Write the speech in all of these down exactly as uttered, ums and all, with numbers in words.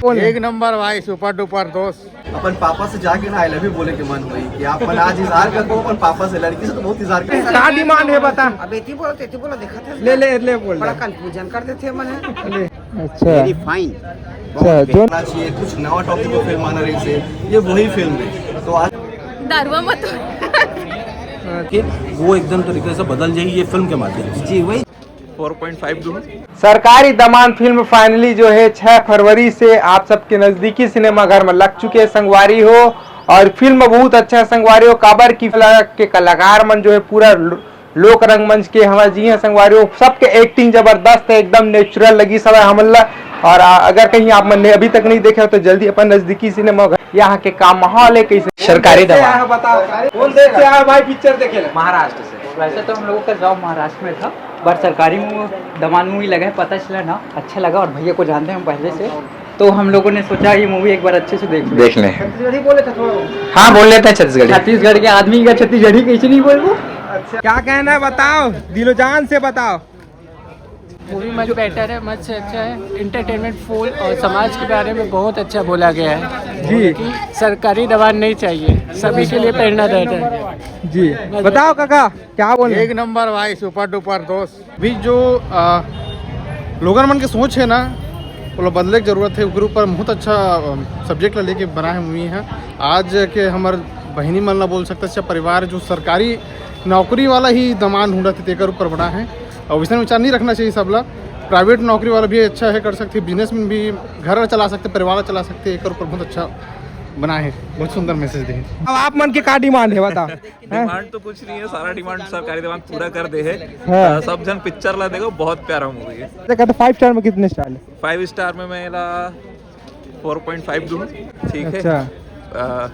बोल। एक नंबर भाई, सुपर डुपर दोस्त। अपन पापा से जाके ना आई लव यू बोले के मन हुई कि आप मन आज इजहार कर दो अपन पापा से। लड़की से तो बहुत इजहार कर। का डिमांड है बता। अब एती बोलो, तेती बोलो, देखा था। ले ले ले बोल बड़ा दे। कंफ्यूजन कर देते हैं मन। ले। अच्छा। Very fine. अच्छा, जो देखना चाहिए, कुछ नवा टॉपिक पे फिल्म आना रही से, ये वही फिल्म है। तो आज दारुआ मत हो। कि वो एकदम तरीके से बदल जाएगी ये फिल्म के माध्यम से। जी वही। फोर पॉइंट फाइव दूँ। सरकारी दमांद फिल्म फाइनली जो है छह फरवरी से आप सबके नजदीकी सिनेमाघर में लग चुके हैं संगवारी हो। और फिल्म बहुत अच्छा है संगवारी हो, काबर की फिल्म के कलाकार मन जो है पूरा लो- लोक रंगमंच के हमारे जी हैं संगवारी हो, सबके एक्टिंग जबरदस्त है, एकदम नेचुरल लगी सब है हमला। और आ, अगर कहीं आप मन ने अभी तक नहीं देखे हो तो जल्दी अपन नजदीकी सिनेमाघर यहाँ के का माहौल है कैसे। सरकारी दमांद। बताओ कौन देश से आया भाई पिक्चर देखे? महाराष्ट्र से। वैसे तो हम लोगों का जॉब महाराष्ट्र में था, बट सरकारी मूवी दमांद मूवी लगा है, पता चला ना, अच्छा लगा। और भैया को जानते हैं हम पहले से, तो हम लोगों ने सोचा ये मूवी एक बार अच्छे से देख लें। देख लें। छत्तीसगढ़ी बोले था थोड़ा बहुत। हाँ, बोल लेते हैं छत्तीसगढ़ी। छत्तीसगढ़ के आदमी का छत्तीसगढ़ी कैसे नहीं बोलबो? क्या कहना है बताओ, दिलो जान से बताओ। मूवी मच बेटर है, मच से अच्छा है, एंटरटेनमेंट फुल और समाज के बारे में बहुत अच्छा बोला गया है जी। कि सरकारी दबान नहीं चाहिए, सभी के लिए प्रेरणादायक है। जी। बताओ काका, क्या बोल रहे एक नंबर भाई, सुपर डुपर दोस्त। भी जो आ, लोगन मन के सोच है ना, वो लोग बदले के जरूरत है। ओकर ऊपर बहुत अच्छा सब्जेक्ट ला लेके बना है मूवी है। आज के हमर बहिनी मन ला बोल सकते हैं, परिवार जो सरकारी नौकरी वाला ही दमान ढूंढत है, तेकर ऊपर बना है। और वैसे विचार नहीं रखना चाहिए सबला। प्राइवेट नौकरी वाला भी अच्छा है, कर सकते, बिजनेस में भी घर चला सकते, परिवार चला सकते, एकर ऊपर बहुत अच्छा बना है, बहुत सुंदर मैसेज दे। अब आप मन के का डिमांड है बताओ। डिमांड तो कुछ नहीं है, सारा डिमांड सरकारी दमांद पूरा कर दे है। हाँ। अ, सब जन पिक्चर ला देखो, बहुत प्यारा मूवी है। देखा तो फाइव स्टार में कितने स्टार है? फाइव स्टार में मैं ला फोर पॉइंट फाइव दूँ। ठीक है। अच्छा। अ,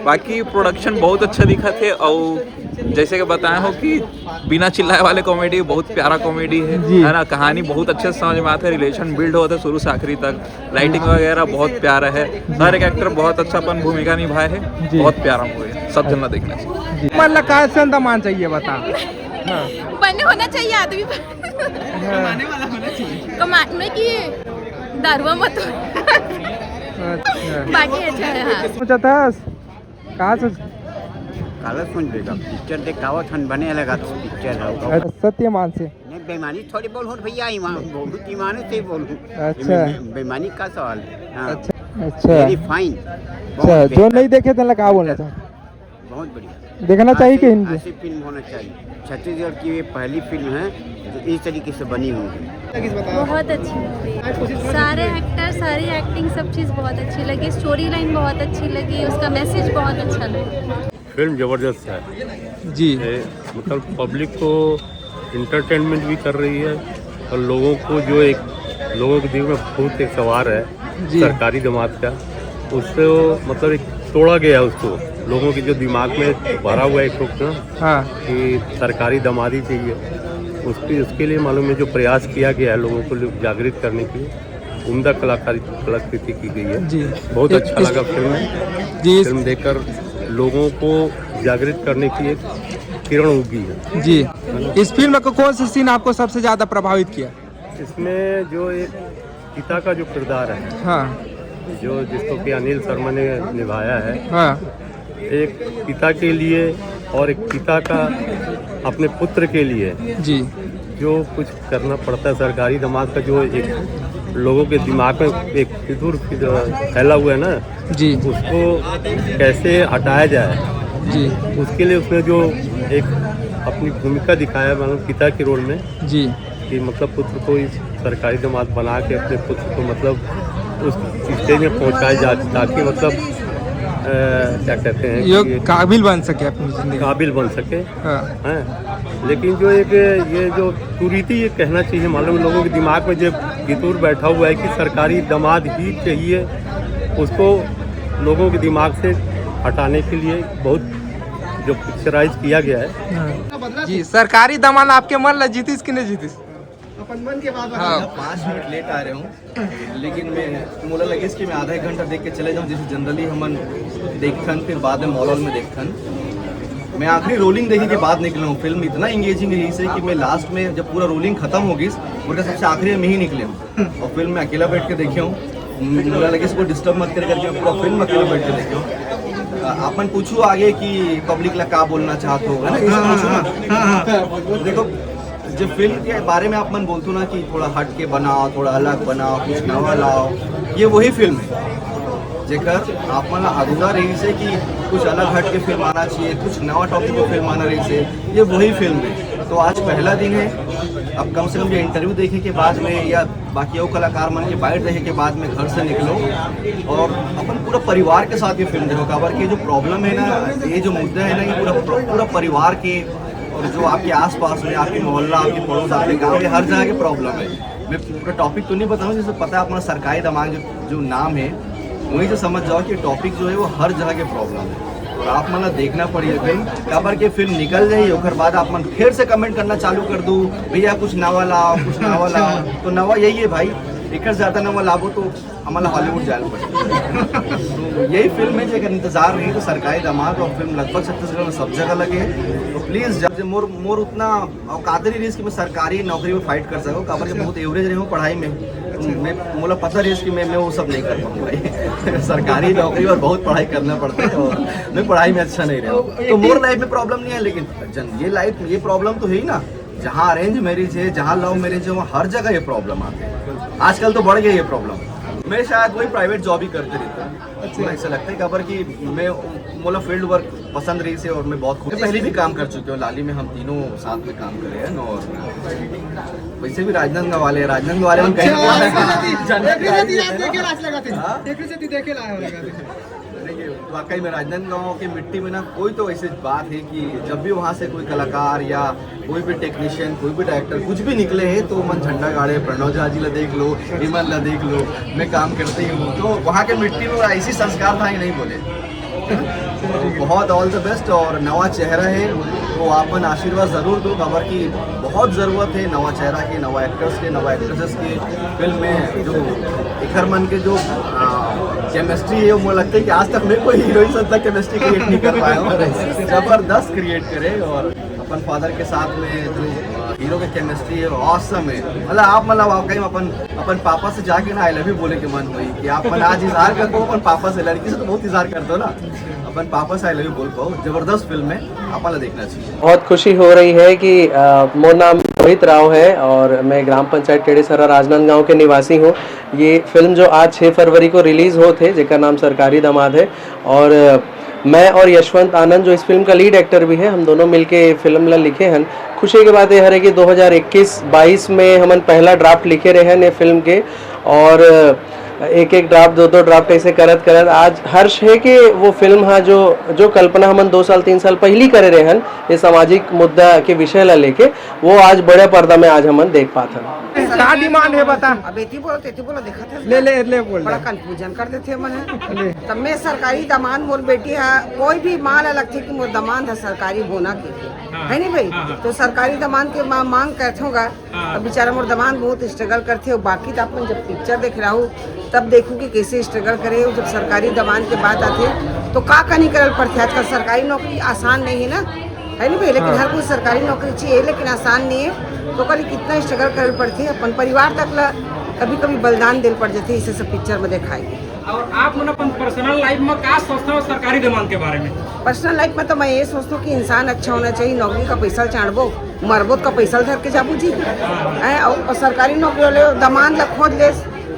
बाकी प्रोडक्शन बहुत अच्छा दिखा थे और जैसे कि बताए हो कि बिना चिल्लाए वाले कॉमेडी, बहुत प्यारा कॉमेडी है, जी। है ना। कहानी बहुत अच्छे से समझ में आते हैं, रिलेशन बिल्ड होता है शुरू से आखिरी तक। लाइटिंग वगैरह बहुत प्यारा है, हर एक एक्टर बहुत अच्छा अपन भूमिका निभाए है। जी। बहुत प्यारा मूवी है, सब जन ला देखना चाहिए। मन ला का संत मान चाहिए बता। बने होना चाहिए आदमी पर। कमाने में कि दारुआ मत हो। अच्छा। बाकी अच्छा है। हाँ। सोचा था का सोच। काला सुन बेटा, पिक्चर देख कावत हन बने लगा पिक्चर है। अच्छा, सत्यमान से। नहीं, बेईमानी थोड़ी बोल हो भैया, ईमान बहुत ईमान से बोलूँ। अच्छा। बेईमानी का सवाल है। हाँ। अच्छा। अच्छा। Very fine. अच्छा, जो नहीं देखे थे का बोलना चाहते? बहुत बढ़िया। देखना चाहिए कि हिंदी? ऐसी फिल्म होना चाहिए। छत्तीसगढ़ की ये पहली फिल्म है जो इस तरीके से बनी हुई है। बहुत अच्छी मूवी, सारे एक्टर, सारी एक्टिंग, सब चीज़ बहुत अच्छी लगी। स्टोरी लाइन बहुत अच्छी लगी, उसका मैसेज बहुत अच्छा लगा। फिल्म जबरदस्त है। जी। ये मतलब पब्लिक को इंटरटेनमेंट भी कर रही है और लोगों को जो एक लोगों के दिल में भूत एक सवार है जी। सरकारी दमांद का, उससे वो मतलब एक तोड़ा गया उसको, लोगों के जो दिमाग में भरा हुआ एक ना हाँ। कि सरकारी दमांद ही चाहिए। उसके उसके लिए मालूम है जो प्रयास किया गया है लोगों को जागृत करने के लिए, उम्दा कलाकारी कलाकृति की गई है। जी। बहुत इस- अच्छा इस- लगा फिल्म। जी। फिल्म देखकर लोगों को जागृत करने की एक किरण उगी है। जी। इस फिल्म का कौन सा सीन आपको सबसे ज्यादा प्रभावित किया? इसमें जो एक पिता का जो किरदार है, हाँ। जो जिसको कि अनिल शर्मा ने निभाया है, हाँ। एक पिता के लिए और एक पिता का अपने पुत्र के लिए जी। जो कुछ करना पड़ता है, सरकारी दमांद का जो एक लोगों के दिमाग में एक फितूर जो फैला हुआ है ना, जी। उसको कैसे हटाया जाए, जी। उसके लिए उसने जो एक अपनी भूमिका दिखाया, मतलब पिता के रोल में, जी। कि मतलब पुत्र को इस सरकारी दमांद बना के अपने पुत्र को मतलब उस स्टेज में पहुंचाया जा, ताकि मतलब अ, क्या कहते हैं यो कि काबिल बन सके अपनी जिंदगी। काबिल बन सके। हाँ। हैं, लेकिन जो एक ये जो कुरीति ये कहना चाहिए, मालूम लोगों के दिमाग में जो फितूर बैठा हुआ है कि सरकारी दमांद ही चाहिए, उसको लोगों के दिमाग से हटाने के लिए बहुत जो पिक्चराइज किया गया है। हाँ। जी, सरकारी दमांद आपके मन ला जीतिस कि नहीं जीतिस? अपन मन के बात हाँ। पाँच मिनट लेट आ रहे हूँ, लेकिन मैं मोला लगिस कि मैं आधा एक घंटा देख के चले जाऊँ, जैसे जनरली हमन देखथन, फिर बाद में मॉल में देखथन। मैं आखिरी रोलिंग देखे के बाद निकले हूँ। फिल्म इतना एंगेजिंग रही से कि मैं लास्ट में जब पूरा रोलिंग खत्म हो गई, उनका सबसे आखिरी में ही निकले हूँ और फिल्म में अकेला बैठ के देखे हूँ। मोला लगे इसको डिस्टर्ब मत करे करके पूरा फिल्म अकेले बैठ के देखे। अ, आप मन पूछू आगे कि पब्लिक ला का बोलना चाहत हो, है ना, ये सब पूछू ना। देखो, जो फिल्म के बारे में आप मन बोलथो ना कि थोड़ा हट के बनाओ, थोड़ा अलग बनाओ, कुछ नवा लाओ, ये वही फिल्म है जेकर आप मन ला अधूरा रहिस हे कि कुछ अलग हट के फिल्म आना चाहिए, कुछ नवा टॉपिक पे फिल्म आना रहिस हे, ये वही फिल्म है। तो आज पहला दिन है, अब कम से कम ये इंटरव्यू देखे के बाद में या बाकी और कलाकार मन के बाइट देखे के बाद में घर से निकलो और अपन पूरा परिवार के साथ ये फिल्म देखो। काबर कि जो प्रॉब्लम है ना, ये जो मुद्दा है ना, ये पूरा पूरा परिवार के और जो आपके आसपास में, आपके मोहल्ला, आपके पड़ोस, आपके गांव, ये हर जगह के प्रॉब्लम है। मैं पूरा टॉपिक तो नहीं बताऊँ, जैसे पता है अपना सरकारी दमांद जो, जो नाम है, वहीं से समझ जाओ कि टॉपिक जो है वो हर जगह के प्रॉब्लम है। और आप मन ला देखना पड़ी ये फिल्म, काबर के फिल्म निकल जाही, ओकर बाद आप मन फिर से कमेंट करना चालू कर दो, "भैया कुछ नवा लाओ, कुछ नवा लाओ।" तो नवा यही है भाई, एक ज्यादा नवा लाबो तो हमन ला हॉलीवुड जाए ला पड़ही। तो यही फिल्म है, जेकर इंतजार रही तो सरकारी दमांद, और फिल्म लगभग छत्तीसगढ़ में सब जगह लगे है। तो प्लीज, जब मोर मोर उतना औकात नहीं रहिस कि मैं सरकारी नौकरी में फाइट कर सकूँ, काबर के बहुत एवरेज रहे हूँ पढ़ाई में। मैं, मोला पता रहिस कि मैं मैं वो सब नहीं कर पाऊँ भाई। सरकारी नौकरी और बहुत पढ़ाई करना पड़ता है और मैं पढ़ाई में अच्छा नहीं रहा हूँ। तो मोर लाइफ में प्रॉब्लम नहीं है, लेकिन जन ये लाइफ ये प्रॉब्लम तो है ही ना। जहाँ अरेंज मैरिज है, जहाँ लव मैरिज है, वहाँ हर जगह ये प्रॉब्लम आते हैं। आजकल तो बढ़ गई ये प्रॉब्लम। मैं शायद वही प्राइवेट जॉब ही करते रहता हूँ। मुझे ऐसा लगता है, काबर कि मैं मोला फील्ड वर्क पसंद रहिस हे और मैं बहुत खुश, पहले भी काम कर चुके हूँ लाली में, हम तीनों साथ में काम करे हैं। और वैसे भी राजनांदगांव वाले हैं, राजनांदगांव वाले हम कहीं ना कहीं जानते हैं। हाँ? देखिए, वाकई में राजनांदगांव की मिट्टी में ना कोई तो ऐसी बात है कि जब भी वहाँ से कोई कलाकार या कोई भी टेक्नीशियन, कोई भी डायरेक्टर कुछ भी निकले हैं तो मन झंडा गाड़े, प्रणव झा जी ला देख लो, विमल ला देख लो, मैं काम करते ही हूँ। तो वहाँ के मिट्टी में ऐसी संस्कार था ही नहीं बोले। तो बहुत ऑल द बेस्ट। और नवा चेहरा है, तो आप मन आशीर्वाद जरूर दो, काबर की बहुत जरूरत है नवा चेहरा के, नवा एक्टर्स के, नवा एक्ट्रेसेस के फिल्म में। जो एकर मन के जो केमिस्ट्री है, वो लगता है कि आज तक मैं कोई हीरोइन से इतना केमिस्ट्री क्रिएट नहीं कर पाया हूँ। जबरदस्त क्रिएट करे और अपन फादर के साथ में जो हीरो के केमिस्ट्री है, ऑसम है। मतलब आप, मतलब वाकई में अपन अपन पापा से जाके ना आई लव यू बोले के मन हुई कि आप मन आज इजहार कर पाओ अपन पापा से, लड़की से तो बहुत इजहार करते हो ना, अपन पापा से आई लव यू बोल पाओ। जबरदस्त फिल्म है, आप वाला देखना चाहिए। बहुत खुशी हो रही है कि अ, मोर नाम रोहित राव है और मैं ग्राम पंचायत टेड़ेसरा राजनांदगांव के निवासी हूँ। ये फिल्म जो आज छः फरवरी को रिलीज होत हे, जेकर नाम सरकारी दमांद है, और अ, मैं और यशवंत आनंद जो इस फिल्म का लीड एक्टर भी है, हम दोनों मिलके ये फिल्म ला लिखे हन। खुशी के बात ये हरे कि दो हज़ार इक्कीस बाईस में हमन पहला ड्राफ्ट लिखे रहे हन ये फिल्म के, और अ, एक एक ड्राफ्ट, दो दो ड्राफ्ट ऐसे करत करत आज हर्ष है कि वो फिल्म हा जो जो कल्पना हमन दो साल तीन साल पहली करे रहे हन ये सामाजिक मुद्दा के विषय ला लेके, वो आज बड़े पर्दा में आज हमन देख पात हन। का डिमांड है बता? अब एती बोलो, तेती बोलो, देखत है। ले, ले, ले बोल बड़ा दे। कंफ्यूजन कर देते मन है। ले। तब मैं सरकारी दमांद मोर बेटी है, कोई भी माँ ला लगथे कि मोर दमांद है सरकारी होना के, हाँ। है नहीं भाई? हाँ, हाँ। तो सरकारी दमांद के माँ मांग करथे होगा। हाँ। अब बेचारा मोर दमांद बहुत स्ट्रगल करथे, और बाकी तो अपन जब पिक्चर देख रहा हूँ, तब देखू कि कैसे स्ट्रगल करे। जब सरकारी दमांद के बात आथे, तो का का नहीं करल पड़थे। आजकल सरकारी नौकरी आसान नहीं है ना, है नहीं भाई? लेकिन हाँ। हर कोई सरकारी नौकरी चाहिए, लेकिन आसान नहीं है। तो कल कितना स्ट्रगल करल पड़थे, अपन परिवार तक ला कभी कभी बलिदान देल पड़ जाथे, इसे सब पिक्चर में दिखाई। और आप मन अपन पर्सनल लाइफ में का सोचते हो सरकारी दमांद के बारे में? पर्सनल लाइफ में तो मैं ये सोचता हूँ कि इंसान अच्छा होना चाहिए। नौकरी का पैसा चाड़बो, मरबो तो का पैसा धर के जाबू जी। हैं, और, और सरकारी नौकरी वाले दमांद ला खोज ले,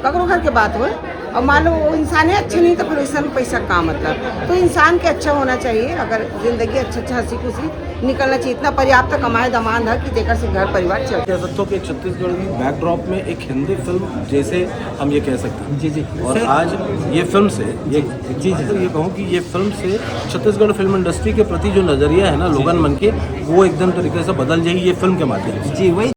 ककरो घर के बात हो, और मान लो वो इंसान ही अच्छे नहीं तो फिर वैसन पैसा का मतलब। तो इंसान के अच्छा होना चाहिए, अगर जिंदगी अच्छा अच्छा हंसी खुशी निकलना चाहिए। इतना पर्याप्त कमाए दमांद है कि जेकर से घर परिवार चलते। कह सकते हो कि एक छत्तीसगढ़ी बैकड्रॉप में एक हिंदी फिल्म जैसे हम ये कह सकते हैं। जी, जी। और सर, आज ये फिल्म से ये जी, जी। तो ये कहूँ कि ये फिल्म से छत्तीसगढ़ फिल्म इंडस्ट्री के प्रति जो नजरिया है ना लोगन मन के, वो एकदम तरीके से बदल जाएगी ये फिल्म के माध्यम से। जी, वही।